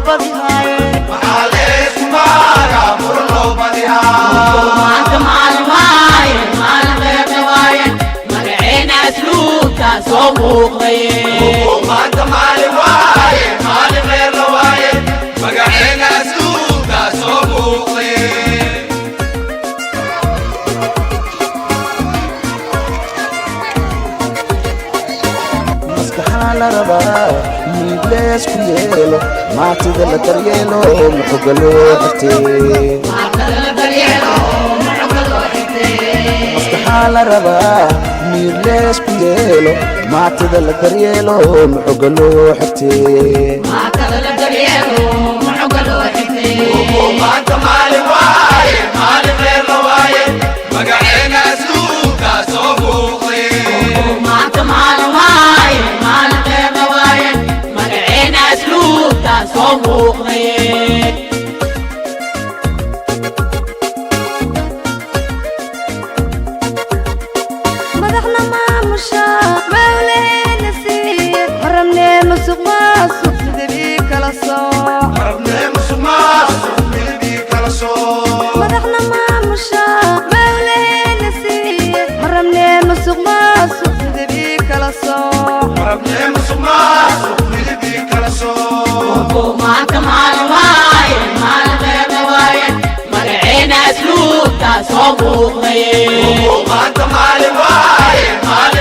badihaaye. Maxaa leesku maagaa muran loo badihaa? Maanta maalin waaye, maalin qeybna waaye, magaceena asluubta soo muuqdaye. Maanta maalin waaye, maalin reerla waaye, magaceena asluubta soo muuqday. Maskaxaa la rabaa miidleesku yeelo, maatida la daryeelo, muxuga loo xirtee. Maskaxaa la rabaa miidleesku yeelo, maatida la daryeelo, muxuga loo xirtee. Maanta maalin waaye, maalin reerla waaye, magaceena asluubta soo muuqday. Maanta maalin waaye, maalin qeybna waaye, magaceena asluubta soo muuqdaye. Madaxna maamusha mawlaheena siiye, marabnee musuq maasuq midabii kala sooc. Marabnee musuqmaasuq midibii kala soo. Madaxna maamusha mawlaheena siiye, marabnee musuq maasuq midabii kala sooc. Marabnee musuqmaasuq midibii kala soo. Maanta maalin waaye, maalin qeybna waaye, magaceena asluubta soo muuqdaye. Maanta maalin waaye, maalin